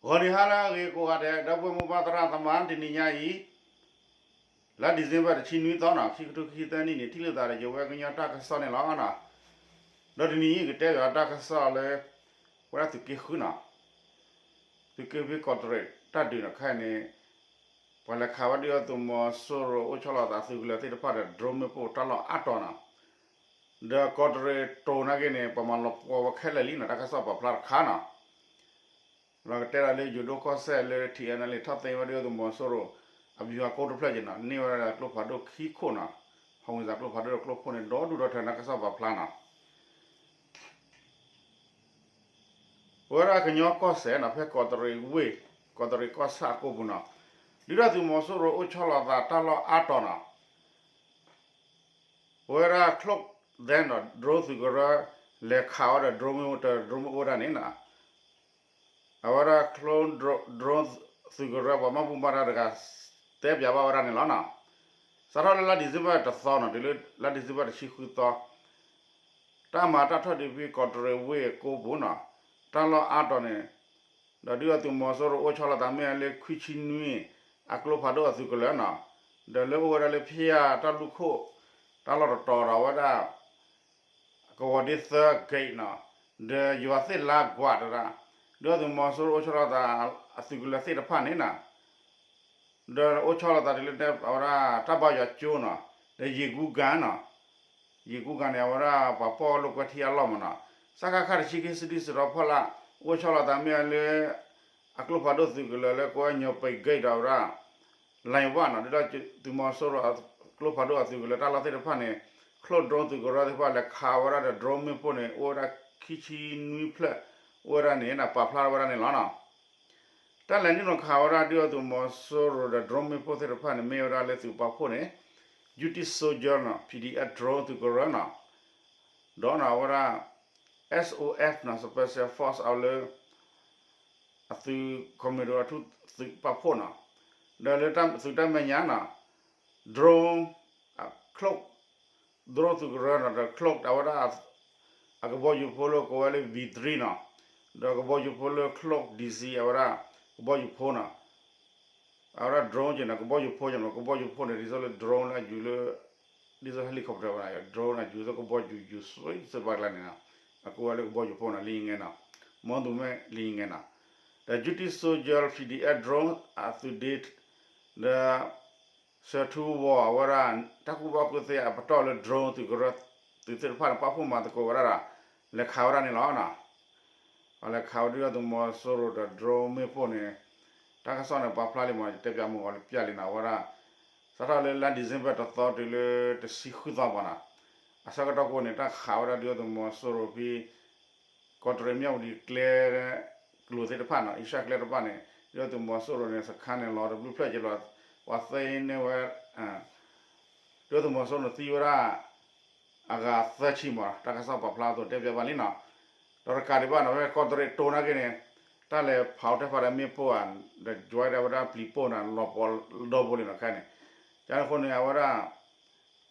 ဂီၤနံၤဟါလၢအဂ့ၤကိးဂၤဒဲး ဒီပုၢ်ဝဲၢ်မိၢ်ပၢ်သရၣ်သမါ တနံၤညါအံၤ လါ December တဆံနွံသီနီၤ ခံကထိခံဆံသၢနံၣ်န့ၣ် ထံၣ်လိာ်သးဒီးယဝဲကညီတၢ်ကစီၣ်န့ၣ်လီၤနီၤ. ဒီးတနံၤအံၤကတဲဘၣ်တၢ်ကစီၣ်လၢ ဝဲဒၣ်သုးက့ဃုနီၤ သုးက့ဖဲကီးတရံးတၢ်ဒုးနီၤ ခဲအံၤန့ၣ် ပှၤလဲၤခးဝဲဒုၣ်ဒါသုးမီၤစိရိၤအိၣ်ဆီလီၤသးသုးကလၢၤသ့ၣ်တဖၣ်ဒီး drone မ့ၣ်ပိၢ်တၢ်လီၢ်အါတီၤနီၤ ဒီးကီးတရံးတိၤနာ်က့န့ၣ် ပှၤမၤလီၤပှီၢ်ဝဲခဲလၢာ်လံနီၤ တၢ်ကစီၣ်ပာ်ဖျါတခါနီၤ လီၤကတဲဒၣ်လၢယိၤဒိၣ်ကီၢ်စဲၣ်လၢ ထံၣ်အဲၣ်အဲၣ်လ့ၣ် ထီၣ်သ့ဝဲဒၣ်သုးမီၤစိရိၤ အဗျူဟာကုန်းတဖျၢၣ်က့နီၤ န့ၢ်ဝဲဒၣ်ကျိဖးဒိၣ်ခံခိၣ်နီၤ ဖီဝံၤသးကျိဖးဒိၣ်ဒီးကျိခိၣ်န့ၣ် ဒီဒူၣ်ဒီထၢနီၤ တၢ်ကစီၣ်ပာ်ဖျါနီၤ ပဝဲဒၣ်ကညီကီၢ်စဲၣ်နီၤ ဖဲကီးတရံးဝ့ၢ် ကီးတရံးကီၢ်ဆၣ်အကိပူၤနီၤ ဒုၣ်ဒါသုးမီၤစိရိၤအိၣ်ဆီလီၤသးတၢ်လီၢ်အါတီၤနီၤ ပဝဲဒၣ်ချိၣ်သဲနီၤ drone သုးကရၢ လဲၤခးဝဲဒီး drone မ့ၣ်ပိၢ်တ drone မ့ၣ်ပိၢ်ဝဲဒၣ်န့ၣ်နီၤ အဝဲဒၣ်ချိၣ် drone သုးကရၢပှၤမၤဘူၣ်မၤတၢ်တဂၤ တဲပၠးဘၣ်ဝဲဒၣ်န့ၣ်လီၤနီၤ စးထီၣ်လၢလါ December တသီနီၤ တုၤလၢလါ December တဆံဃုသီ တၢ်မၤတၢ်ထီၣ်ဒုးဖဲကီးတရံးဝ့ၢ်အကိပူၤနီၤ တၢ်လီၢ်အါတီၤန့ၣ် ဒီးဒုၣ်ဒါသုးမီၤစိရိၤအိၣ်ဆီလီၤသးမ့ၢ်ဝဲလၢခွံဆံနွံ အကျိဖးဒိၣ်အသုးကလၢၤနီၤ ဒီးလၢအိၣ်ဝဲဒၣ်လၢဖဲအတၢ်လူၢ်ခိၣ် တၢ်လီၢ်တတီၤဒီးဝဲဒၣ် ကဝီၤဒ့သၢ gate နီၤ ဒီးယွၤသ့ၣ်လါကွးတရၣ် ဒုၣ်ဒါသုးမီၤစိရိၤအိၣ်ဆီလီၤသး အသုးကလၢၤသ့ၣ်တဖၣ်န့ၣ်နီၤ ဒီးအိၣ်ဆီလီၤသးတုၤလၢအဝဲဒၣ်တၢ်ဘါယွၤကၠိနီၤ ဒီးယ့ၣ်ကူကၤနီၤ ယ့ၣ်ကူကၤန့ၣ် အဝဲဒၣ်ပှၤပီၣ်လိာ်ကွဲထံအလီၢ်မးနီၤ စကခ တဆံခံ စဒံးစရီဖီလာ် အိၣ်ဆီလီၤသးမ့ၢ်ဝဲလၢ အကျိဖးဒိၣ်သုးကလၢၤလၢကိးဝဲညိးပံး gate ဒီးအဝဲဒၣ် လိုင်ဝၣ်နီၤ ဒုၣ်ဒါသုးမီၤစိရိၤအကျိဖးဒိၣ်အသုးကလၢၤတၢ်လီၢ်သ့ၣ်တဖၣ်န့ၣ် ချိၣ် drone သုးကရၢသ့ၣ်တဖၣ်လဲၤခးဝဲဒၣ်ဒီး drone မ့ၣ်ပိၢ်န့ၣ် အိၣ်ဝဲဒၣ်ခံဆံနွံဖျၢၣ် အိၣ်ဝဲဒၣ်န့ၣ် ပာ်ဖျါထီၣ်ဝဲဒၣ်န့ၣ်လီၤနီၤ တၢ်လဲၤနုာ်လီၤခးဝဲဒၣ်ဒုၣ်ဒါသုးမီၤစိရိၤဒီး drone မ့ၣ်ပိၢ်သ့ၣ်တဖၣ်န့ၣ် မ့ၢ်ဝဲဒၣ်လၢသုးပာ်ဖှိၣ်န့ၣ် Justice Soldier နီၤ PDF drone သုးကရၢနီၤ ဒီးနီၤအဝဲဒၣ် S O F နီၤ Special Force အဝဲလၢ အသုး commando အထူၣ်သုးပာ်ဖှိၣ်နီၤ ဒီးလၢသုးတၢ်မဲာ်ညါနီၤ drone ချိၣ် drone သုးကရၢနီၤ ဒီးချိၣ် အဝဲဒၣ် အကဘီယူၤဖိလၢကိးဝဲလၢ V three နီၤ ဒီးကဘီယူၤဖိလၢချိၣ် DC အဝဲဒၣ် ကဘီယူၤဖိနီၤ အဝဲဒၣ် drone က့နီၤ ကဘီယူၤဖိက့နီၤ ကဘီယူၤဖိန့ၣ် ဒ်သိးလၢ drone လၢအယူၤလၢ ဒ်သိး helicopter ဝဲဒၣ် drone အယူၤလၢကဘီယူၤ ယူၤစွံစွံဘၣ်ကျါန့ၣ်နီၤ အကိးဝဲလၢကဘီယူၤဖိနီၤ လံငဲနီၤ မီသူမ့ၢ်လံငဲနီၤ ဒီး Justice Soldier PDF drone အသုးဒ့ ဒီး စၢၤထူဝီၤ အဝဲဒၣ် တၢ်ကူၣ်ဘၣ်ကူၣ်သ့အပတီၢ်လၢ drone သုးကရၢ သုးသ့ၣ်တဖၣ်န့ၣ် ပာ်ဖှိၣ်မၤသကိးဝဲဒၣ်ဒီး လဲၤခးဝဲဒၣ်န့ၣ်လီၤနီၤ ပှၤလဲၤခးဝဲဒၣ်ဒုၣ်ဒါသုးမီၤစိရိၤဒီး drone မ့ၣ်ပိၢ်န့ၣ် တၢ်ကစီၣ်န့ၣ်ပာ်ဖျါလံမး ယတဲပၠးမုၢ်ဂီၤလၢပၠးလံနီၤ အဝဲဒၣ် စးထီၣ်လၢလါ December တသီတုၤလၢတဆံဃုသီမးနီၤ အဆၢကတီၢ်ကိးန့ၣ် တၢ်ခးဝဲဒၣ်ဒုၣ်ဒါသုးမီၤစိရိၤဖဲ ကီးတရံးမၠၣ်ဝတံၤကျဲ ကျိၤသ့ၣ်တဖၣ်နီၤ အ့ရှါကျဲတဖၣ်န့ၣ် ဒုၣ်ဒါသုးမီၤစိရိၤန့ၣ် စခါန့ၣ်လီၤတဘျုးဖျၢၣ်က့ၤလီၤ ပှၤသ့န့ၢ်ဝဲ ဒုၣ်ဒါသုးမီၤစိရိၤန့ၣ်သံဝဲဒၣ် အဂၤသၢဆံမး တၢ်ကစီၣ်ပာ်ဖျါအသိးတဲပၠးဘၣ်လံနီၤ ဒီးတကးဒံးဘၣ်နီၤ ဖဲကီးတရံးတိၤနာ်က့န့ၣ် တၢ်လဲၤဖးအီၤတဲဖးဒီးမ့ၣ်ပိၢ်ဧါ ဒီး joy ဒီးဝဲဒၣ်ပျံၤပိၢ်န့ၣ် လီၤပှီၢ်ဒီဘိလံနီၤခဲန့ၣ် ကန့ၣ်အဃိန့ၣ် အဝဲဒၣ် ကီး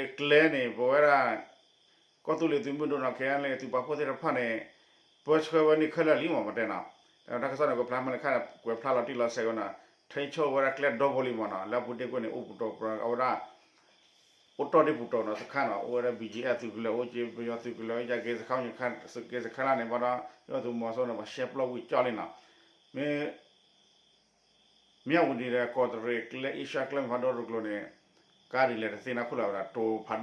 တရံးကျဲန့ၣ် ပဝဲဒၣ် ကီၢ်သူလ့ၤသုးမုၢ်ဒိၣ်နီၤ ခဲအံၤန့ၣ် သုးပာ်ဖှိၣ်သ့ၣ်တဖၣ်န့ၣ် ပၢဆှၢဝဲန့ၢ်ခဲလၢာ်လံမး ပတဲနီၤ တၢ်ကစီၣ်န့ၣ် ကွဲးဖျါမ့ၢ်လၢခါန့ၣ် ကွဲးဖျါလီၤတံၢ်လီၤဆဲးဝဲနီၤ ထိန်းချုပ်ဝဲဒၣ်ကျဲဒီဘိလံမးနီၤ လၢအပူၤတ့ၢ်ကွံာ်န့ၣ် အိၣ်ပူၤတီၤပှၤအဝဲဒၣ် အိၣ်တီၢ်ဒံးပူၤတီၤနီၤ စခါနီၤ အိၣ်ဝဲဒၣ် ဘီၣ်ကၠ့ၣ်အဲၣ် သုးကလၢၤ အိၣ်က့ၤပယီၤသုးကလၢၤ ယက့ၤစခါ က့ၤစခါလၢန့ၣ် ဘၣ်ဒီး ဒုၣ်ဒါသုးမီၤစိရိၤန့ၣ် ပှၤရှဲပျီဝံၤကၠီလံနီၤ မ့ၢ် မၠၣ်ဝတံၤဒီးကီးတရံးကျဲ အ့ရှါကျဲမ့ၢ်ဖးဒိၣ်တကျိၤန့ၣ် ကါဒ်လဲၣ်တသ့နၢ်ခိၣ်လၢၤဝဲဒၣ် တိၤဖး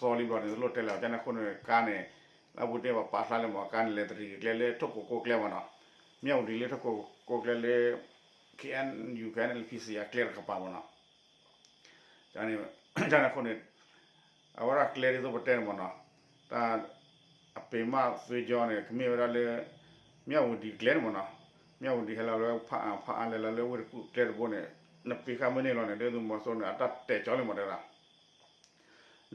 ဒိၣ်လီၤသီလံဘျီန့ၣ် တလိၣ်တဲလၢၤ ကန့ၣ်အဃိန့ၣ် ကါန့ၣ် လၢအပူၤတ့ၢ်ပှၤပာ်ဖျါလၢမး ကါန့ၣ်လဲၤတရံးက့ၤကျဲလၢထိၣ်ကိကိကျဲမးနီၤ မၠၣ်ဝတံၤလၢထိၣ်ကိကိကျဲလၢ K N U K N L P C အကျဲတကပၤမးနီၤ ကန့ၣ်အဃိန့ၣ် အဝဲဒၣ်ကျဲဒ်သိးပတဲန့ၣ်မးနီၤ တၢ် အပ့ၤမးသွ့ကၠီန့ၣ် ကမ့ၢ်ဝဲဒၣ်လၢ မၠၣ်ဝတံၤကျဲန့ၣ်မးနီၤ မၠၣ်ဝတံၤဟဲလီၤလၢဖးအါဖးအါလဲၤလီၤလၢဝ့ၢ်တကူၣ်ကျဲတဘိန့ၣ် နပ့ၤဃာ်မ့ၢ်န့ၣ်လီၤန့ၣ် ဒုၣ်ဒါသုးမီၤစိရိၤန့ၣ် အတၢ်တဲာ်ကၠီလံမးတဲဒၣ်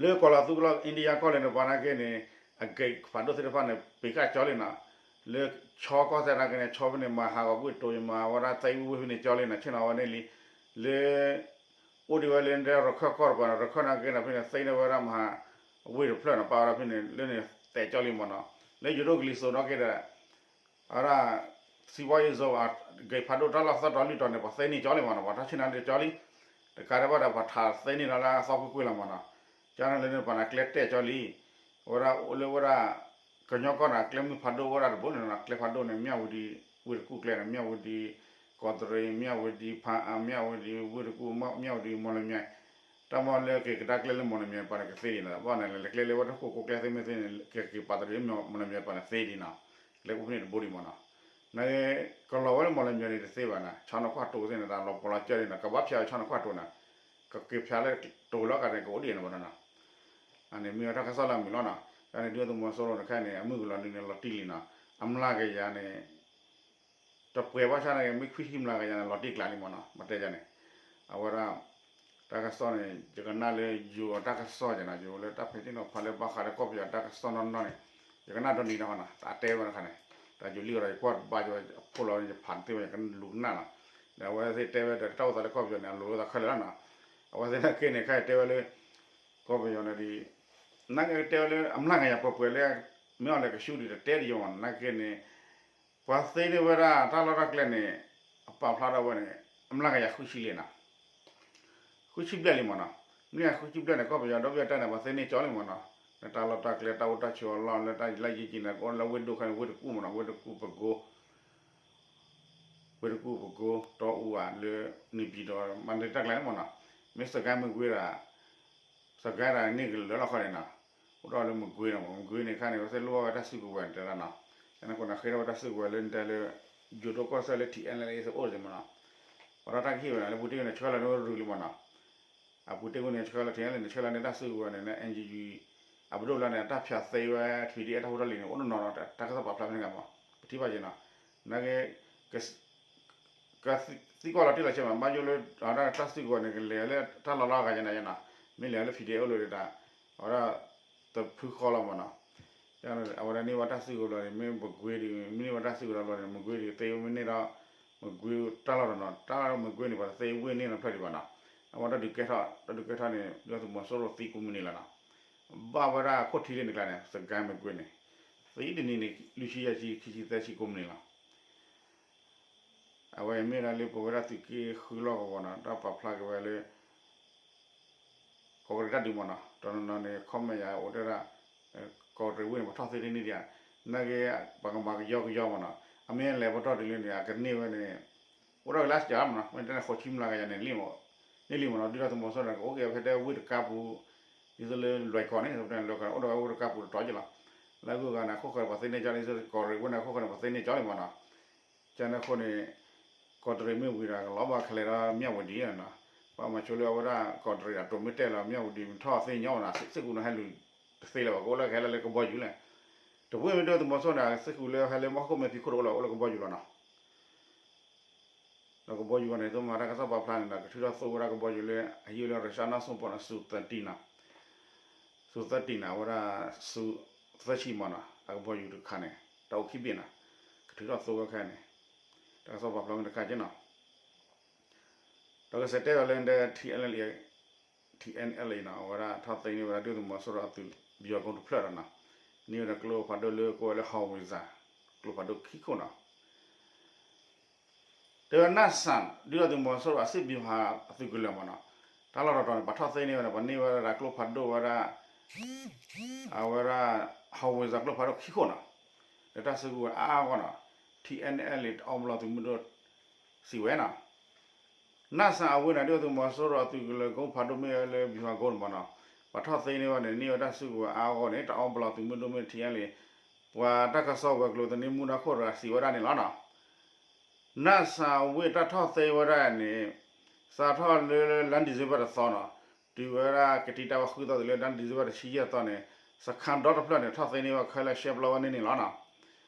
လၢကီၤလီၤသူကလီၢ် India ကီၢ်လဲၣ်န့ၣ် ပှၤနာ်က့န့ၣ် အဂံၢ်ဖးဒိၣ်သ့ၣ်တဖၣ်န့ၣ် ပ့ၤဃာ်ကၠီလံနီၤ လၢဆီကီၢ်စဲၣ်နာ်က့န့ၣ် ဆီဖဲန့ၣ် မၤဟးဂီၤကွံာ်တိၤယမၤဝဲဒၣ်သဲဝ့ၢ်ဖဲန့ၣ်ကၠီလံနီၤ ဆ့ၣ်နီၤဝဲန့ၣ်လံ လၢ အိၣ်ဒံးဝဲလၢဒဲရခၢၣ်ကီၢ်တပၤနီၤ ရခၢၣ်နာ်က့န့ၣ် ဖဲန့ၣ်သ့န့ၢ်ဝဲဒၣ်မဟါ ဝ့ၢ်တဖျၢၣ်နီၤ ပာ်ဝဲဒၣ်ဖဲန့ၣ် လၢန့ၣ်တဲာ်ကၠီလံမးနီၤ လၢယိၤဒိၣ်ကလံၤစိးနာ်က့ဒီး အဝဲဒၣ် စံးဝါယံၤစိၤ ဂ့ၢ်ဖးဒိၣ်တၢ်လီၢ်သၢတီၤလွံၢ်တီၤန့ၣ် ပှၤသ့န့ၢ်ကၠီလံမ့ၢ်နီၤ, ပှၤထီၣ်ဆ့ၣ်နီၤလၢကၠီလံ, တကးဒံးဘၣ်ဒီး ပှၤထးသ့န့ၢ်လီၤလၢအသီကွ့ၢ်ကွ့ၢ်လီၤမ့ၢ်နီၤ, ကန့ၣ်လၢန့ၣ် ပှၤန့ၣ်ကျဲတဲာ်ကၠီလံ, အဝဲဒၣ်အိၣ်လၢဝဲဒၣ် ကညီကီၢ်န့ၣ် ကျဲမုၢ်ဖးဒိၣ်ဝဲဒၣ်တဘိန့ၣ်နီၤ, ကျဲဖးဒိၣ်န့ၣ် မၠၣ်ဝတံၤ ဝ့ၢ်တကူၣ်ကျဲန့ၣ် မၠၣ်ဝတံၤ ကီးတရံး မၠၣ်ဝတံၤ ဖးအါ မၠၣ်ဝတံၤ ဝ့ၢ်တကူၣ် မၠၣ်ဝတံၤ မီၢ်လမၠဲၣ်, တၢ်မီၢ်လၢက့ၤကဒါကျဲလၢမီၢ်လမၠဲၣ်ပှၤန့ၣ်ကသ့ဒံးနီၤ, ဘၣ်န့ၣ်လဲၤကျဲလၢဝဲတၢ်ခိၣ်ကိးကျဲသ့မ့ၢ်သ့န့ၣ် ကက့ၤပာ်တရံးမီၢ်လမၠဲၣ်ပှၤန့ၣ်သ့ဒံးနီၤ, ကျဲအိၣ်ဖဲန့ၣ်တဘိဒံးမ့ၢ်နီၤ, နကလီၤဝဲလၢမီၢ်လမၠဲၣ်န့ၣ်တသ့ဘၣ်နီၤ, ဆီနခွၣ်တိၤသ့ၣ်န့ၣ် တၢ်လီၤပှီၤလီၤကၢဒံးနီၤ, ကဘၣ်ဖၠးဝဲဆီနခွၣ်တိၤနီၤ, ကက့ၤဖၠးလၢတိၤလီၤကးန့ၣ် ကအိၣ်ဒံးနီၤဘၣ်နီၤ, အန့ၣ်မ့ၢ်ဝဲတၢ်ကစီၣ်လၢအမုာ်လီၤနီၤ, ကန့ၣ်ဒုၣ်ဒါသုးမီၤစိရိၤတခါန့ၣ် အမုၢ်ကလီၤဒုးန့ၣ် လီၤတံၢ်လံနီၤ, အမျးကယၤန့ၣ် တပှဲၤဘၣ်ဆၣ်န့ၣ် မ့ၢ်ခွံဆံမျးကယၤန့ၣ် လီၤတံၢ်ကျးလံမ့ၢ်နီၤ, မတဲယၤန့ၣ်, အဝဲဒၣ် တၢ်ကစီၣ်န့ၣ် ယကနၣ်လၢယိၤအတၢ်ကစီၣ်ယၤနီၤ, ယိၤလၢတၢ်ဖဲန့ၣ်နီၤ ဖးလၢဘၣ်ဃးလၢကီၢ်ပယီၤတၢ်ကစီၣ်နီၢ်နီၢ်န့ၣ်, ယကနၣ်ဒီနံၤနီၤ, တၢ်တဲဝဲတခါန့ၣ်, တၢ်ယိၤလံၣ်အီၤဒီး ယကွၢ်တဘၣ်ယိၤအဖိလီၤ ယဖးတသ့ဝဲ ယကလူၤကနၣ်နီၤ, ဒီးအဝဲသ့ၣ်တဲဝဲဒီး တၢ်အိၣ်သးလၢကီၢ်ပယီၤန့ၣ် အလိၤလိာ်သးခဲလၢာ်လီၤနီၤ, အဝဲသ့ၣ်နာ်က့န့ၣ် ခဲအံၤတဲဝဲလၢ ကီၢ်ပယီၤန့ၣ်ဒ် နာ်က့တဲဝဲလၢအမျးကယၤပှဲၤပှဲၤလၢ မ့ၢ်အီၤလဲၤကဆူဒံးတတဲတယိၤမ့ၢ်နီၤ, နာ်က့န့ၣ် ပှၤသ့န့ၢ်ဝဲဒၣ်တၢ်လီၢ်တၢ်ကျဲန့ၣ် အပာ်ဖျါထီၣ်ဝဲန့ၣ် အမျးကယၤဃုဆံလံနီၤ, ဃုဆံဘျဲၣ်လံမ့ၢ်နီၤ, မျးကယၤဃုဆံဘျဲၣ်န့ၣ် ကီၢ်ပယီၤဒီဘ့ၣ်တၢ်န့ၣ် ပှၤသ့န့ၢ်ကၠီလံမ့ၢ်နီၤ, လၢတၢ်လီၢ်တၢ်ကျဲတၢ်အိၣ်တၢ်ဆိးအလီၢ် လၢတၢ်လၢယံၤကံန့ၣ် ကအိၣ်လၢဝ့ၢ်ဒိၣ်ခါန့ၣ် ဝ့ၢ်တကူၣ်မ့ၢ်နီၤ, ဝ့ၢ်တကူၣ်ပကိ ဝ့ၢ်တကူၣ်ပကိ တီအူဧါ လၢ နေပြည်တော် မန္တလေး တၢ်ကျဲန့ၣ်မ့ၢ်နီၤ, မ့ၢ်စစ်ကိုင်း မကွေးဒီး စစ်ကိုင်း ဒၣ်န့ၣ်ကလၢာ်လီၤခီန့ၣ်နီၤ, အိၣ်ဒီးလၢ မကွေး နီၤ, မကွေး န့ၣ်ခါန့ၣ် ဝဲသ့ၣ်လိၣ်ဘၣ်ဝဲတၢ်စုကဝဲၤတဲဒၣ်နီၤ, ကန့ၣ်ဃိန့ၣ် ဃ့ထီၣ်ဝဲတၢ်စုကဝဲၤလၢနတဲလၢ ယိၤဒိၣ်ကီၢ်စဲၣ်လၢ ထံၣ်အဲလ်အဲလ်အ့ သ့ၣ်အိၣ်စ့ၢ်မ့ၢ်နီၤ, ပှၤဒီးတၢ်ကဟ့ၣ်ဝဲဒၣ်လၢ ပူၤတ့ၢ်ဝဲန့ၣ် ဆှၢလီၤန့ၢ်ဝဲရူၤလံမ့ၢ်နီၤ, အပူၤတ့ၢ်ဝဲန့ၣ် ဆှၢလီၤ ထံၣ်အဲလ်အဲလ်န့ၣ် ဆှၢလီၤန့ၢ်တၢ်စုကဝဲၤန့ၣ် လၢ NUG အပဒိၣ်လၢန့ၣ် တၢ်ဖၠးသ့ဝဲ ထံၣ်ဒ်အဲၣ်တၢ်ဖိတၢ်လံၤန့ၣ် အိၣ်နီၢ်နီၢ်ဒီး တၢ်ကစီၣ်ပာ်ဖျါဖဲန့ၣ်မ့ၢ် ပထံၣ်ဘၣ်က့ၤနီၤ, နာ်က့ ကသံကွၢ်လီၤတံၢ်လီၤဆဲးမး ဘၣ်ယိၣ်လၢ အဝဲဒၣ်တၢ်စုကဝဲၤန့ၣ် ကလဲၤလၢတၢ်လီၤလီၤဂၤယဲန့ၣ်နီၤ, မ့ၢ်လဲၤလၢ ဖံဒ့ အိၣ်လၢဒၣ် အဝဲဒၣ် တဖုဃီလီၤမ့ၢ်နီၤ, အဝဲဒၣ်န့ၢ်ဝဲတၢ်စုကဝဲၤလီၤန့ၣ် မ့ၢ်မကွေးဒံး မ့ၢ်န့ၢ်ဝဲတၢ်စုကဝဲၤလီၤန့ၣ် မကွေးဒံးသ့ဝဲမ့ၢ်န့ၢ်ဒီး မကွေးတၢ်လီၢ်တနီၤ တၢ်မကွေးန့ၣ် ပှၤတသ့ဝ့ၢ်န့ၢ်နီတဖျၢၣ်ဒံးဘၣ်နီၤ, အဝဲတၢ်ဒုးကဲထီၣ် တၢ်ဒုးကဲထီၣ်န့ၣ် ဒုၣ်ဒါသုးမီၤစိရိၤသံကိးမုၢ်နံၤလီၤနီၤ, ဘၣ်ဝဲဒၣ်ခိၣ်ထံးလၢန့ၣ်ကျါန့ၣ် စစ်ကိုင်း မကွေး န့ၣ် သံတနံၤန့ၣ် လွံၢ်ဆံယဲၢ်ဆံ ခံဆံသၢဆံကိးမုၢ်နံၤလီၤ. အဝဲအံၤမ့ၢ်ဒၣ်လၢပဝဲဒၣ်သုးက့ဃုလီၢ်ကဝီၤနီၤ တၢ်ပာ်ဖျါက့ၤဝဲလၢ ကီးကရံးတၢ်ဒုးမ့ၢ်နီၤ တနီၤနီၤန့ၣ် comment ယၤအိၣ်တဲဒၣ် ကီးကရံးဝ့ၢ်န့ၣ် ပှၤထီၣ်သ့တန့ၢ်ဒံးဧါ, နာ်က့ ပှၤကမၤကယီကယီမ့ၢ်နီၤ အမ့ၢ်လဲၤပတီၢ်တုၤလၢန့ၣ် အကန့ၢ်ဝဲန့ၣ် အိၣ်ဒၣ်က့ၤလၢစှၤမ့ၢ်နီၤ မ့ၢ်တဲန့ၣ် ဃိးဆံမျးကယၤန့ၣ် န့ၢ်လံမ့ၢ်နီၤ ဒုၣ်ဒါသုးမီၤစိရိၤန့ၣ် ကအိၣ်က့ၤဖဲတဲဝ့ၢ်တကါပူၤ ဒ်သိးလၢလွဲၢ်ကီၢ်န့ၣ် လွဲၢ်ကီၢ်န့ၣ် အိၣ်ဒီးဝဲဝ့ၢ်တကါပူၤတတီၤက့ၤလီၤ, လၢအဂုၤအဂၤန့ၣ် အခိၣ်ဃၢၤန့ၣ် ပှၤသ့န့ၢ်ကၠီလံ ကီးကရံးဝ့ၢ်န့ၣ် အခိၣ်ဃၢၤန့ၣ် ပှၤသ့န့ၢ်ကၠီလံမ့ၢ်နီၤ ကန့ၣ်အဃိန့ၣ် ကီးတရံးမ့ၢ်ဝံၤဒီး ကလီၤဘၣ်ခဲလၢာ်ဒီးမၠၣ်ဝတံၤနီၤ, ပှၤမၤဆိလၢအဝဲဒၣ်ကီးတရံးဒီး တိၤမ့ၢ်တဲာ်လီၤ မၠၣ်ဝတံၤထီၣ်သ့ၣ်ညါဝဲနီၤ စ့ၢ်ကီးနီၤဟဲလူၤတသ့လၢၤဘၣ် ကအိၣ်လၢကဟဲလၢကဘီယူၤလဲၣ်, တဝ့ၢ်မ့ၢ်ဒုၣ်ဒါသုးမီၤစိရိၤန့ၣ် စ့ၢ်ကီးလၢဟဲလၢမီၢ်ခိၣ်မဲာ်ဖံးခိၣ်တအိၣ်လၢၤ အိၣ်လၢကဘီယူၤလီၤနီၤ ဒီးကဘီယူၤဝဲန့ၣ် သိးမၤတၢ်ကစီၣ်ပာ်ဖျါန့ၣ်ဒီး ကထုးထီၣ်သိဝဲဒၣ်ကဘီယူၤလၢ အဟံးဝဲလၢ Russia နီၢ်စိၣ်ပီၣ်န့ၣ် စူးသၢတံၢ်နီၤ, စူးသၢတံၢ်န့ၣ် အဝဲဒၣ်စူးသၢဆံမ့ၢ်နီၤ အကဘီယူၤတခါန့ၣ် တၢ်အိၣ်ခံဘ့ၣ်နီၤ, ကထုးထီၣ်သိဝဲခဲန့ၣ် တၢ်ကစီၣ်ပာ်ဖျါမ့ၢ်တခါက့နီၤ, ဒီးကစဲးတဲဒီးလၢ ထံၣ်အဲလ်အဲလ်အ့ ထံၣ်အဲလ်အဲလ်အ့နီၤ အဝဲဒၣ်ထီၣ်သ့န့ၢ်ဝဲဒၣ်ဒုၣ်ဒါသုးမီၤစိရိၤအသုး ပယီၤကုန်းတဖျၢၣ်ဒီးနီၤ, န့ၢ်ဝဲဒၣ်ကျိဖးဒိၣ်လၢကိးဝဲလၢ howitzer ကျိဖးဒိၣ်ခံခိၣ်နီၤ တဲဝဲ နၢ်စၣ် ဒုၣ်ဒါသုးမီၤစိရိၤအ စစ်ဗျူဟာ အသုးကလၢၤမ့ၢ်နီၤ, တၢ်လီၢ်တတီၤန့ၣ် ပှၤထီၣ်သ့န့ၢ်ဝဲန့ၣ် ပှၤန့ၢ်ဝဲဒၣ်ကျိဖးဒိၣ်ဝဲဒၣ် အဝဲဒၣ် howitzer ကျိဖးဒိၣ်ခံခိၣ်နီၤ, လၢတၢ်စုကဝဲၤအါအါဂီၢ်နီၤ, ထံၣ်အဲလ်အဲလ်အ့ တအီဘလီသုးမုၢ်ဒိၣ် စံးဝဲနီၤ နၢ်စၣ်အဝ့ၢ်န့ၣ် ဒုၣ်ဒါသုးမီၤစိရိၤအသုးကလၢၤ ကုန်းဖးဒိၣ်မ့ၢ်ဝဲလၢ ဗျူဟာကုန်း န့ၣ်မ့ၢ်နီၤ, ပှၤထီၣ်သ့န့ၢ်ဝဲန့ၣ် န့ၢ်ဝဲတၢ်စုကဝဲၤအါအါဂီၢ်န့ၣ် တအီဘလီသုးမုၢ်ဒိၣ်မ့ၢ်ထံၣ်အဲလ်အဲလ်အ့ ပှၤတၢ်ကစီၣ်ဝဲၤကျိၤသန့မူဒါခိၣ်တဂၤစံးဝဲဒၣ်န့ၣ်လီၤနီၤ. နၢ်စၣ်အဝ့ၢ်တၢ်ထီၣ်သ့ဝဲဒၣ်န့ၣ် စးထီၣ်လၢ လါဒံၣ်စ့ဘၢၣ်တသီနီၤ, တုၤဝဲဒၣ်ကတံာ်တၢ်ဝဲဃုသီတုၤလၢ လါဒံၣ်စ့ဘၢၣ်တဆံယဲၢ်သီန့ၣ် စခန်းဒီတဖျၢၣ်န့ၣ် ထီၣ်သ့န့ၢ်ဝဲခဲလၢာ်ရှဲပျီဝဲန့ၣ်န့ၣ်လီၤနီၤ.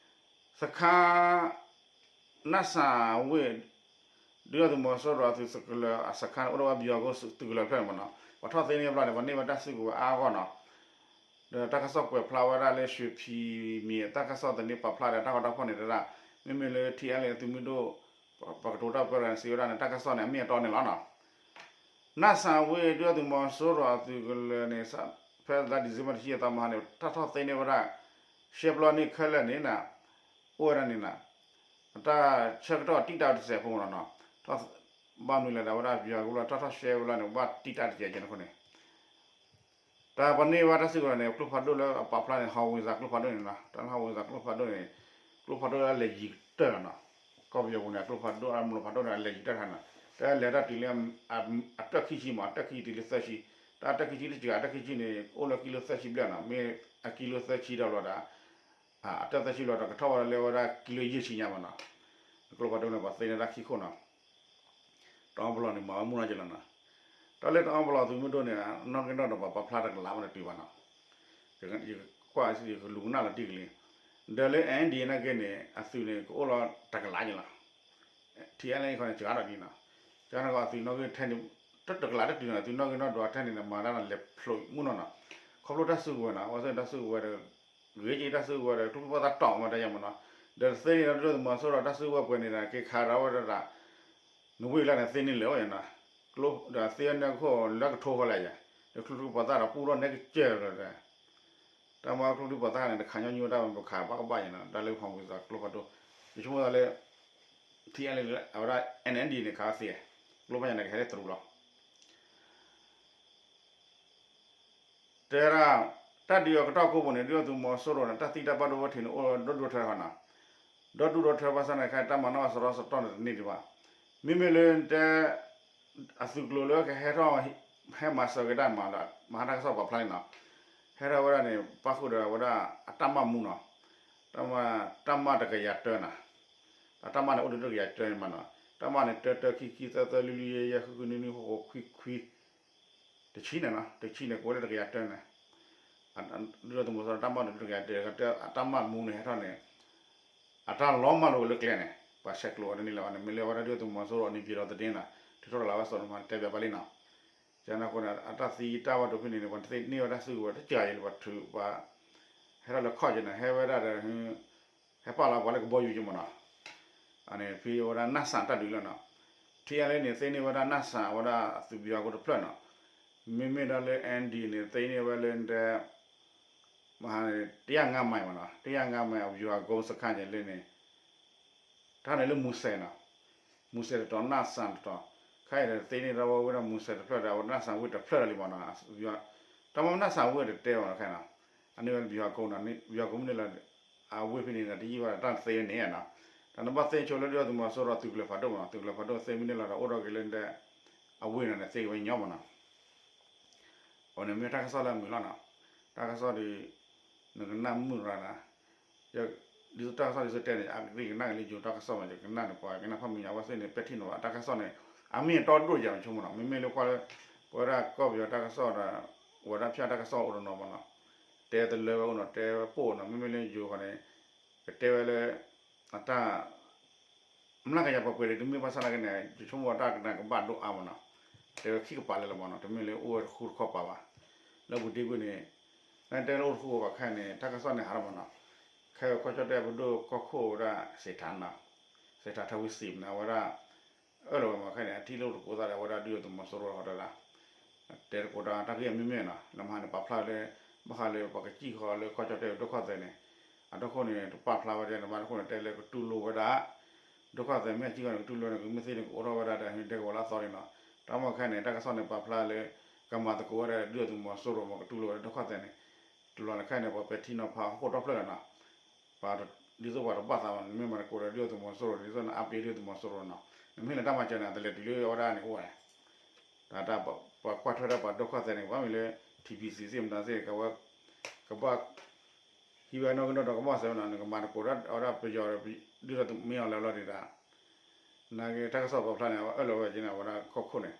စခန်း နၢ်စၣ်ဝ့ၢ် ဒုၣ်ဒါသုးမီၤစိရိၤအသုးကလၢၤအ စခန်း အိၣ်ဒီးဝဲ ဗျူဟာကုန်း သုးကလၢၤတဖျၢၣ်န့ၣ်မ့ၢ်နီၤ, ပှၤထီၣ်သ့န့ၢ်ဘျီန့ၣ် ပှၤန့ၢ်ဝဲတၢ်စုကဝဲၤအါအါဂီၢ်နီၤ. ဒီးတၢ်ကစီၣ်ကွဲးဖျါဝဲဒၣ်လၢ ရွှေဖီမြေ တၢ်ကစီၣ်သန့ပာ်ဖျါဒီးတၢ်ဂီၤတၢ်ဖီၣ်န့ၣ်တဲဒၣ် မ့မ့ၢ်လၢ ထံၣ်အဲလ်အဲလ်အ့ သုးမုၢ်ဒိၣ် ပှၤကတိၤတၢ်ပၢတဂၤန့ၣ် စံးဝဲဒၣ်န့ၣ် တၢ်ကစီၣ်န့ၣ် အမ့ၢ်အတီန့ၣ်လီၤနီၤ. နၢ်စၣ်ဝ့ၢ် ဒုၣ်ဒါသုးမီၤစိရိၤအသုးကလၢၤန့ၣ် ဖဲလါဒံၣ်စ့ဘၢၣ်တဆံယဲၢ်သီမဟါန့ၣ် တၢ်ထီၣ်သ့န့ၢ်ဝဲဒၣ် ရှဲပျီန့ၣ်ခဲလၢာ်န့ၣ်နီၤ, အိၣ်ဝဲဒၣ်န့ၣ်နီၤ. တၢ်ဆၢကတီၢ်တံာ်တာ်တစဲးဖိမ့ၢ်နီၤ, ဘၣ်မနုၤလဲၣ်ဒီး အဝဲဒၣ်ယွၤကဘျီ တၢ်ထီၣ်ရှဲဝဲလီၤန့ၣ် ဘၣ်တံာ်တာ်တစဲးကဲန့ၣ်အဃိန့ၣ် တၢ်ပှၤန့ၢ်ဘၣ်တၢ်စုကဝဲၤန့ၣ် ကျိဖးဒိၣ်လၢအပာ်ဖျါန့ၣ် ဟီဝ့ၤစၢ်ကျိဖးဒိၣ်န့ၣ်နီၤ, တၢ်လၢဟီဝ့ၤစၢ်ကျိဖးဒိၣ်န့ၣ် ကျိဖးဒိၣ်လၢအလဲၤယံၤကတၢၢ်လီၤနီၤ, ကီၢ်ပယီၤပူၤန့ၣ် ကျိဖးဒိၣ်အမလိၤဖးဒိၣ်န့ၣ် အလဲၤယံၤကတၢၢ်တခါနီၤ, တၢ်လဲၤတၢ်တုၤလၢ အတၢၢ်ခံဆံမး အတၢၢ်ခံဆံတုၤလၢသၢဆံ, တၢ်အတၢၢ်ခံဆံတစှၤ အတၢၢ်ခံဆံန့ၣ် အိၣ်လၢကံလိသၢဆံဘျဲၣ်နီၤ, မ့ၢ်အကံလိသၢဆံဒီးဘျီဒီး အတၢၢ်သၢဆံဘျီဒီး ကထီၣ်ဝဲဒၣ်လၢဝဲဒၣ်ကံလိယဲၢ်ဆံညါမးနီၤ, ကျိဖးဒိၣ်န့ၣ် ပှၤသ့န့ၢ်တၢ်ခံခိၣ်နီၤ, တအီၣ်ပလီၢ်န့ၣ် မၤဝဲမုၢ်နီၢ်က့လီၤနီၤ, တၢ်လၢတအီၣ်ပလီၢ်သုးမုၢ်ဒိၣ်န့ၣ် နီၢ်က့နီၢ်ဒီးပှၤပာ်ဖျါတကလးမးတတုၤဘၣ်နီၤ, ယကွၢ်ယကလူၤကနၣ်လီၤတံၢ်ကလံၤ, ဒီးလၢ N D A နာ်က့န့ၣ် အသုးန့ၣ် ကအိၣ်လီၤတကလးညါလီၤ, T N L A ခီန့ၣ် စှၤဒီးဒ်နီၤ, စှၤန့ၣ်ကီးအသုးနီၢ်က့ထဲန့ၣ် တကလးတတုၤနီၤ, အသုးနီၢ်က့နီၢ်ဒီးထဲန့ၣ် မၤတၢ်န့ၣ် လဲၤဖျိးမုၢ်နီၢ်နီၤ, ခီဖျိတၢ်စုကဝဲၤနီၤ, အဝဲသ့ၣ်တၢ်စုကဝဲၤဒီး ဂ့ၤက့ၤတၢ်စုကဝဲၤဒီး ကျိဖးဒိၣ်တၢ်တီၢ်မးတၢ်ယါမးနီၤ, ဒီးသ့န့ၣ်ဒီးဒုၣ်ဒါသုးမီၤစိရိၤတၢ်စုကဝဲၤပှဲၤန့ၣ်ဒီး က့ၤခးဒီးဝဲဒၣ် နဝံၣ်လၢန့ၣ်သ့န့ၢ်လၢာ်ဝဲနီၤ, ကျိဒီးသ့န့ၢ်ခိၣ်လၢကထိဃီလၢယါ, ဒီးကျိဖးဒိၣ်ပှၤသၣ်ဒီးပူထီၣ်နဲကစၢၢ်လီၤဒီး တၢ်မၤကျိဖးဒိၣ်ပှၤသၣ်န့ၣ် တခးညီနုၢ်ဝဲတၢ်ပခးဘၣ်ကဘၣ်ယါနီၤ, တၢ်လၢဖီမုၢ်သးကျိဖးဒိၣ်, ယဆိကမိၣ်သးလၢ ထံအလၢ အဝဲဒၣ် N N D န့ၣ် ခးသ့, ကျိဖးယါန့ၣ် ကဟဲလၢတရူးလီၤ တဲဒၣ် တၢ်ဒုးအကတီၢ်ခိၣ်ပူၤန့ၣ် ဒုၣ်ဒါသုးမီၤစိရိၤန့ၣ် တၢ်သံတၢ်ဘၣ်ဒိဘၣ်ထံးန့ၣ် အိၣ်ဒီဒူၣ်ဒီထၢတခါနီၤ, ဒီဒူၣ်ဒီထၢဘၣ်ဆၣ်န့ၣ် ခဲအံၤတၢ်မၤနီၣ်အစရီစတီၢ်န့ၣ်တန့ၢ်ဒံးဘၣ်, မ့မ့ၢ်လၢတဲ အသုးကျိၤလၢကဟဲထီၣ် ဟဲမၤစၢၤက့ၤတၢ်မၤဒီး မဟါတၢ်ကစီၣ်ပာ်ဖျါန့ၣ်နီၤ, ဟဲထီၣ်ဝဲဒၣ်န့ၣ် ပၣ်ဃုာ်ဒီးဝဲဒၣ်အတၢ်မၢ်မူနီၤ, တၢ်မၢ် တၢ်မၢ်တကယၤတၢနီၤ, အတၢ်မၢ်န့ၣ် အိၣ်ဒံးတကယၤတၢန့ၣ်မးနီၤ, တၢ်မၢ်န့ၣ် တၢတၢခံခံသၢသၢလွံၢ်လွံၢ်ယဲၢ်ယဲၢ်ဃုဃုနွံနွံ ဃိဃိခွံခွံ တဆံန့ၣ်နီၤ, တဆံန့ၣ် ကအိၣ်လၢတကယၤတၢန့ၣ်, ဒုၣ်ဒါသုးမီၤစိရိၤတၢ်မၢ်န့ၣ် တကယၤတၢ အတၢ်မၢ်မူန့ၣ်ဟဲထီၣ်န့ၣ် အတၢ်လီၤမၢ်လိာ်လၢကျဲန့ၣ် ပှၤဆဲးကျိးဝဲတန့ၢ်လၢၤဘၣ်န့ၣ် မ့ၢ်လၢအဝဲဒၣ်ဒုၣ်ဒါသုးမီၤစိရိၤအနံၤပၠံၤဒီးသဒ့နီၤ, ထုးထီၣ်တလးဝဲစီၤဒိၣ်မးတဲဘၣ်လံနီၤ, ကန့ၣ်အဃိန့ၣ် အတၢ်သံတၢ်ဘၣ်ဒိဖဲန့ၣ်န့ၣ် ပှၤတသ့န့ၢ်ဝဲတၢ်စုကဝဲၤတစှၤယံၤလၢၤဘၣ်ထုး ပှၤ ဟဲထီၣ်လၢခီၣ်က့ၤန့ၣ် ဟဲဝဲဒၣ်ဒီး ဟဲပာ်လီၤပှၤလၢကဘီယူၤက့ၤမးနီၤ, အန့ၣ်ဖဲအဝဲဒၣ်နၢ်စၣ်တၢ်ဒုးလီၤနီၤ, ထံအလၢန့ၣ် သ့န့ၢ်ဝဲဒၣ်နၢ်စၣ် အဝဲဒၣ်အသုးဘံၣ်ဟးကိတဖျၢၣ်နီၤ, မ့မ့ၢ်ဒီးလၢ N D န့ၣ် သ့န့ၢ်ဝဲလၢတဲ မဟါန့ၣ် တယၤငါမံၤမးနီၤ, တယၤငါမံၤအဗျူဟာကုန်းစခန်းန့ၣ်လၢန့ၣ် တၢ်န့ၣ်လၢမူစဲးနီၤ, မူစဲးတတီၤ နၢ်စၣ်တတီၤ, ခဲအံၤဒီးသ့န့ၢ်ဒီးဝဲဒၣ်မူစဲးတဖျၢၣ်ဒီး အဝဲနၢ်စၣ်ဝ့ၢ်တဖျၢၣ်ဒီးလံမးနီၤ, တၢ်မ့ၢ်နၢ်စၣ်ဝ့ၢ်တတဲဘၣ်နီၤခဲအံၤနီၤ, အန့ၣ်ဝဲ ဗျူဟာကုန်းနီၤ, ဗျူဟာကုန်းမ့ၢ်န့ၣ်လီၤ အဝ့ၢ်ဖဲန့ၣ်ဒီး တယံာ်ဘၣ်ဒီးတၢ်သ့န့ၣ်နီၤ, တၢ်နဘၣ်သ့ဆိလၢဒုၣ်ဒါသုးမီၤစိရိၤသုးကလၢၤဖးဒိၣ်မးနီၤ, သုးကလၢၤဖးဒိၣ်သ့မ့ၢ်န့ၣ်လီၤဒီး အိၣ်ဒီးက့ၤလၢတဲ အဝ့ၢ်နီၤန့ၣ် သ့က့ၤဝဲညီမးနီၤ အဝဲန့ၣ်မ့ၢ်တၢ်ကစီၣ်လၢအမုာ်လီၤနီၤ, တၢ်ကစီၣ်ဒီး နကနၣ်မုာ်ရၤနီၤ, ဒ်သိးတၢ်ကစီၣ်ဒ်သိးတဲန့ၣ် အကရံၣ်ကနၣ်က့ၤလၢယိၤတၢ်ကစီၣ်မး ယကနၣ်န့ၣ် ပှၤကနၣ်ဖးမံၤညါ အဝဲသ့ၣ်န့ၣ် ပဲာ်ထံနီၤဖးတၢ်ကစီၣ်န့ၣ် အမ့ၢ်အတီဒိၣ်ယၤမဆိကမိၣ်နီၤ, မ့မ့ၢ်လၢကွၢ်လၢ ပဝဲဒၣ်ကီၢ်ပယီၤတၢ်ကစီၣ်ဒီး ဝဲဒၣ်ဖၠၣ်တၢ်ကစီၣ်အိၣ်တနီၤမးနီၤ, တဲတလၢဝဲအိၣ်နီၤ တဲပိၣ်နီၤ, မ့မ့ၢ်လၢယိၤဃီန့ၣ် ကတဲဝဲလၢ အတၢ် မျးကယၤပှဲၤပှဲၤဒ်တမ့ၢ်ဘၣ်ဆၣ်နာ်က့န့ၣ် ယဆိကမိၣ်တၢ်ကနၣ်ကဘၣ်ဒိၣ်အါမးနီၤ, တဲဝဲခံကပၤလၢလၢမးနီၤ, တမ့ၢ်လၢအိၣ်ဝဲတဃူတခီပၤဘၣ်, လၢပူၤဒ့ကွံာ်န့ၣ် နတဲလၢအိၣ်တဃူတခီပၤခဲအံၤန့ၣ် တၢ်ကစီၣ်န့ၣ်ဟးထီၣ်မးနီၤ, ခဲအံၤကီၢ်ကၠီၣ်တဲၣ်ပဒိၣ်ကီၢ်ခိၣ်ဝဲဒၣ် စံးထါနီၤ, စံးထါထဝံစံးမးနီၤ အဝဲဒၣ် အၢၣ်လီၤဝဲမးခဲအံၤန့ၣ် အထံၣ်လိာ်တကိးသးဒီး အဝဲဒၣ်ဒုၣ်ဒါသုးမီၤစိရိၤဟီတရၣ် တဲတကိးတၢ် တၢ်ဂ့ၢ်အမံၤမ့ၢ်နီၤ, လၢမဟါန့ၣ် ပာ်ဖျါလၢ ဘၣ်ဃးလၢပှၤကစံၣ်ဃီလၢကီၢ်ကၠီၣ်တဲၣ်ဒိၣ်ခီၣ်သဲးန့ၣ်, အဒိခိၣ်န့ၣ် တပာ်ဖျါဝဲဒၣ် နမ့ၢ်တခိၣ်န့ၣ် တဲလၢကတူၢ်လိာ်ဝဲဒၣ် ဒိၣ်ခီၣ်သဲး မ့ၢ်အစံၣ်ဃီန့ၣ် ကတူၢ်လိာ်န့ၣ် ကမ့ၢ်သ့န့ၣ် ကအိးထီၣ်ဝဲဒၣ်ဒီး ဟ့ၣ်ဒဲကဝီၤလၢအသီန့ၣ်နီၤ, တၢ်မ့ၢ်ခဲအံၤန့ၣ် တၢ်ကစီၣ်န့ၣ် ပာ်ဖျါလၢ ကမၤသကိးဝဲဒၣ်ဒုၣ်ဒါသုးမီၤစိရိၤမး ကတူၢ်လိာ်ဝဲဒၣ်ဒိၣ်ခီၣ်သဲးန့ၣ်, တလီၤန့ၣ်ခဲအံၤန့ၣ် ပှၤပဲာ်ထံနီၤဖးဟီၣ်ခိၣ်ဒီဖျၢၣ်လီၤနီၤ, ပှၤ ဒ်သိးပှၤတဘၣ်သးဘၣ်န့ၣ် မ့ၢ်မၤသကိးဒီးဒုၣ်ဒါသုးမီၤစိရိၤ ဒ်သိးနအါပ့ၤဒုၣ်ဒါသုးမီၤစိရိၤနီၤ, နမ့ၢ်လၢတၢ်မၤစၢၤန့ၣ် တလဲၤတုၤလၢအဝဲဒၣ်န့ၣ်အိၣ်ဝဲ တၢ်တၢ်ပှၤကွၢ်ထွဲတၢ်ပှၤဒိၣ်ခီၣ်သဲးန့ၣ် ကဘၣ်မ့ၢ်လၢ ထံၣ်ဘံၣ်စံၣ် စ့ၣ်မတၤစ့ၣ် ကဝဲ ကဘၣ် ဟံးဝဲနီၣ်ဂံၢ်နီၣ်ဒွးကဘၣ်စၢၤဝဲနီၤ, နကမၤသကိးဒီးအဝဲဒၣ်ပယီၤဒီး ဒုၣ်ဒါသုးမ့ၢ်အီၤလၢအလီၢ်ဒံးဒၣ်, နာ်က့တၢ်ကစီၣ်ပာ်ဖျါန့ၣ် အဝဲအၢၣ်လီၤဝဲက့ၤန့ၣ် အဝဲဒၣ်ကီၢ်ခိၣ်န့ၣ်,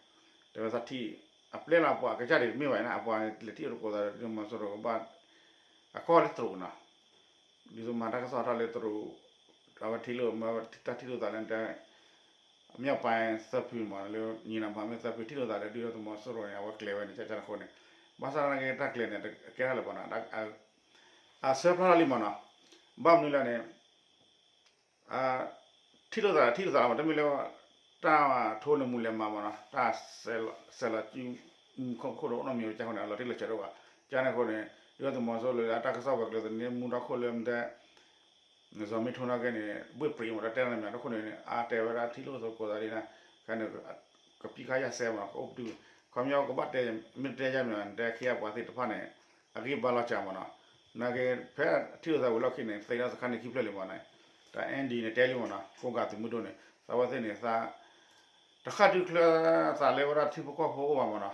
တဲဝဲသးထံၣ် အပျဲလီၤအပှၤအကစၢ်ဒံးတမ့ၢ်ဘၣ်န့ၣ် အပှၤန့ၣ် လဲၤထံၣ်အီၤတကိးသးဒီး ဒုၣ်ဒါသုးမီၤစိရိၤကဘၣ် အကီၢ်လၢတရူးနီၤ, ဒ်သိးမၤတၢ်ကစီၣ်ထီၣ်လၢတရူး အဝဲထံၣ်လိာ် မ့ၢ်တၢ်ထံၣ်လိာ်သးလၢ အမ့ၢ်အပၢ်သၢဖုမး လၢညီနုၢ်မၤမ့ၢ်သၢဖုထံၣ်လိာ်သးလၢဒုၣ်ဒါသုးမီၤစိရိၤန့ၣ် အဝဲကျဲၤဝဲန့ၣ် ကၢ်ကၢ်တဃိန့ၣ်, ဘၣ်ဆၣ်သနာ်က့တၢ်ကျဲၤန့ၣ် ကဲထီၣ်လၢၤဘၣ်နီၤ, အဆၢဖျါထီၣ်လံမးနီၤ, ဘၣ်မနုၤလဲၣ်န့ၣ် ထံၣ်လိာ်သး ထံၣ်လိာ်သးလီၤမး တမ့ၢ်လၢ တၢ်ထိန့ၣ်မူလဲၤမၤမးနီၤ, တၢ်ဆဲးလီၤစုမူခိၣ်ဒီး အိၣ်နီတမံၤဝဲကၢ်ဃိန့ၣ် အလီၤတံၢ်လီၤဆဲးတအိၣ်ဘၣ်, ကၢ်န့ၣ်အဃိန့ၣ် ဒုၣ်ဒါသုးမီၤစိရိၤလၢအတၢ်ကစီၣ်ပှၤကျဲၤသန့မူထီၣ်ခိၣ်လၢမတဲ စီၤမ့ထိနီၢ်ကဲန့ၣ် ဘှ့ၣ်ပြံးမး တၢ်တဲတၢ်န့ၣ်မး တခိၣ်န့ၣ် အါတဲဝဲဒၣ်ထံၣ်လိာ်သကိးသးဒ်န့ၣ် ခဲန့ၣ် ကပံၢ်ခါယၢ်စဲမး ကအိၣ်ပတုာ် ခီပညီကဘၣ်တဲ မ့ၢ်တဲယၤမး နတဲခံဂၤပှၤသ့ၣ်တဖၣ်န့ၣ် အဂံၢ်ဘါလီၤစှၤမးနီၤ နာ်က့ ဖဲထံၣ်လိာ်သးဝံၤလီၢ်ခံန့ၣ် သ့ဒီးစခါန့ၣ်ခံဖျၢၣ်လံမးနီၤ တၢ် N D န့ၣ်တဲလံမးနီၤ ကိးဂၤသုးမုၢ်ဒိၣ်န့ၣ် သးဝဲသ့ၣ်န့ၣ် သး တဃၣ်ဒုချၢသးလၢဝဲဒၣ်ထံဖိကီၢ်ဖိအိၣ်ဘၣ်မးနီၤ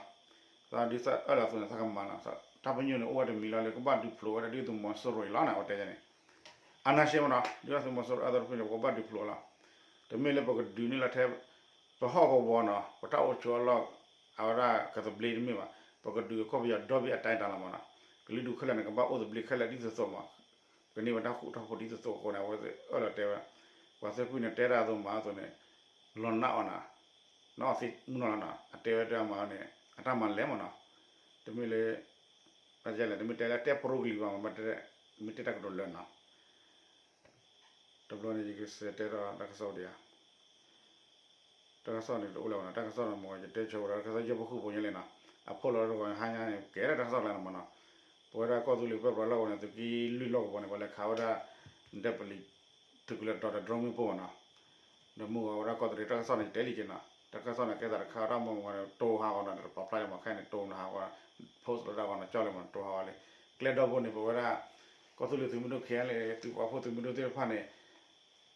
သးဒုးသးအၢၣ်လီၤအသိးန့ၣ် သးကမၤနီၤ တၢ်ပညိၣ်န့ၣ် အိၣ်ဝဲတမံၤလီၤလၢကဘၣ်ဒုးဖျိးဝဲဒၣ်ဒုၣ်ဒါသုးမီၤစိရိၤအံၤလီၤန့ၣ် အဝဲတဲန့ၣ် အါနၢ်ရှဲမးနီၤ ဒုၣ်ဒါသုးမီၤစိရိၤအသိးတဖုန့ၣ် ပကဘၣ်ဒုးဖျိးလီၤ တမ့ၢ်လၢပကဒုးန့ၢ်လီၤထဲ ပဟီၣ်ကဝီၤနီၤ ပတၢ်အိၣ်ဆိးအလီၢ် အဝဲဒၣ်ကသဘျ့တမ့ၢ်ဘၣ် ပကဒုးကီၢ်ပယီၤဒီဘ့ၣ်အတၢ်အတၢ်လီၤမးနီၤ ကလုာ်ဒူၣ်ခဲလၢာ်န့ၣ် ကဘၣ်အိၣ်သဘျ့ခဲလၢာ်ဒ်သိးသိးမး ကန့ၢ်ဝဲတၢ်ဃူတၢ်ဖိးဒ်သိးသိးအဃိန့ၣ် အဝဲသ့ၣ်အၢၣ်လီၤတဲဝဲ ပှၤသ့ၣ်ဖုန့ၣ် တဲတၢ်အသိးမၤအသိးန့ၣ် လီၤနးအီၤနၤ နီၢ်အီၤသ့ၣ်မုၢ်နီၢ်လီၤနီၤ အတဲဝဲတၢ်မၤအီၤန့ၣ် အတၢ်မၤလဲၣ်မးနီၤ တမ့ၢ်လၢ လဲၣ် တမ့ၢ်တဲလၢတဲပရိကလံၤဘၣ်မး မ့ၢ်တဲတၢ်ကတိၤလၢနီၤ တဘျီန့ၣ် ယကစံးတဲဒီးတၢ်ကစီၣ်ဒံးဧါ တၢ်ကစီၣ်န့ၣ်တအိၣ်လၢၤဘၣ်နီၤ တၢ်ကစီၣ်န့ၣ်မ့ၢ် ယတဲဆၢဝဲဒၣ် တၢ်ကစီၣ်ယဲၢ်ပဃုပူၤညါလဲၣ်နီၤ အဖီလာ်တဂီၤဟါညါန့ၣ် ကဲဒၣ်တၢ်ကစီၣ်ကျါန့ၣ်မးနီၤ ပဝဲဒၣ်ကီၢ်သူလ့ၤပၢပြးလီၢ်ကဝီၤန့ၣ် သုးက့လွံၢ်လီၢ်ကဝီၤန့ၣ် ပှၤလဲၤခးဝဲဒၣ် ဒဲပလံး သုးကလၢၤတီၤဒီး drone မ့ၣ်ပိၢ်မးနီၤ ဒီးမုၢ်ဂီၤဝဲဒၣ်ကီၢ်သူလ့ၤတၢ်ကစီၣ်န့ၣ် ယတဲလံက့နီၤ တၢ်ကစီၣ်န့ၣ် ကဲသးတခါဝဲဒၣ်မ့ၢ်မ့ၢ်န့ၣ် တိၤဟးဂီၤနီၤ တပာ်ဖျါလံမး ခဲအံၤန့ၣ် တိၤနဟးဂီၤ post လီၤဒၣ်ဂီၤနီၤ ကၠီလံမး တိၤဟးဂီၤလံ ကျဲဒီဘိန့ၣ် ပဝဲဒၣ် ကီၢ်သူလ့ၤသုးမုၢ်ဒိၣ် ခဲအံၤလံ သုးပာ်ဖှိၣ်သုးမုၢ်ဒိၣ်သ့ၣ်တဖၣ်န့ၣ်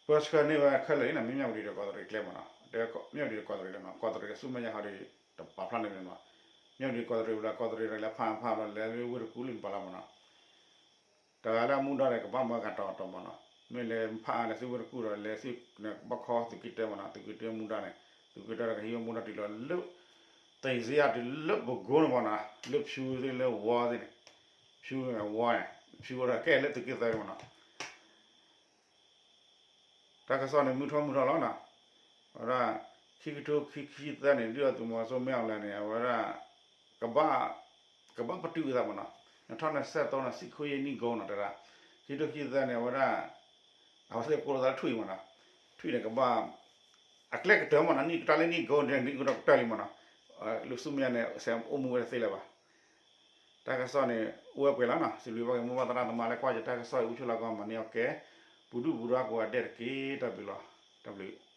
ပၢဆှၢန့ၢ်ဝဲခဲလၢာ်လံနီၤ မ့ၢ်မၠၣ်ဝတံၤဒီးကီးတရံးကျဲမးနီၤ မၠၣ်ဝတံၤဒီးကီးတရံးလီၤနီၤ ကီးတရံးဒီးဆူမဲာ်ညါဟီဒီး တပာ်ဖျါန့ၣ်မးနီၤ မၠၣ်ဝတံၤကီးတရံးလၢဖးဖးလီၤ လဲၤဝ့ၢ်တကူၣ်လၢနပာ်လီၤမးနီၤ တဂၤလၢအမူဒါန့ၣ် ကဘၣ်မၤဂၤတီၤတီၤမးနီၤ မ့ၢ်လဲၤဖးလဲၤဆူဝ့ၢ်တကူၣ်ဒီး လဲၤဆူန့ၣ် ကဘၣ်ခီသုးက့တၢမးနီၤ သုးက့တၢမူဒါန့ၣ် သုးက့တၢဒီးကဟံးဝဲမူဒါတုၤလီၤလၢ သ့ၣ်စ့ယၤတုၤလၢပကိန့ၣ်မးနီၤ လၢဖၠူသ့ၣ်လၢဝီသ့ၣ်န့ၣ် ဖၠူန့ၣ်ဝီန့ၣ် ဖၠူဝဲဒီးကဲလၢသုးက့သၢမးနီၤ တၢ်ကစီၣ်န့ၣ် မုၢ်ထီၣ်မုၢ်ထီၣ်လီၤနီၤ အဝဲဒၣ် ခံကထိခံဆံသၢန့ၣ် ဒုၣ်ဒါသုးမီၤစိရိၤမ့ၢ်အီၤလဲၣ်န့ၣ် အဝဲဒၣ် ကဘၣ် ကဘၣ်ပတုာ်အသးမးနီၤ နထီၣ်န့ၣ် စဲးသိးန့ၣ် စံၣ်ခိၣ်ယဲၢ်နံၣ်ကိၤနီၤ တဲဒၣ် ခံကထိခံဆံသၢန့ၣ် အဝဲဒၣ် အဝဲသ့ၣ်ကိးလီၤသးလၢထွံၣ်မးနီၤ ထွံၣ်န့ၣ်ကဘၣ် အကျဲကတၢၢ်မးနီၤ နံၣ်ကတၢၢ်လၢနံၣ်ကိၤန့ၣ် နံၣ်ကတၢၢ်ကတၢၢ်လံမးနီၤ လၢဆူမဲာ်ညါန့ၣ် စဲးအိၣ်မူဝဲတသ့လၢၤဘၣ် တၢ်ကစီၣ်န့ၣ် အိၣ်ဝဲပှဲၤလီၤနီၤ စံးဘျုးဘၣ်က့ၤမိၢ်ပၢ်သရၣ်သမါလၢကွၢ်ယတၢ်ကစီၣ်အံၤ အူဆူၣ်လီၤကီးမၤန့ၢ်အီၤကဲ ပူၤဒူၣ်ပူၤဒါကိးဂၤဒဲးတက့ၢ် တၢ်ဘျုးလီၤ တၢ်ဘျုး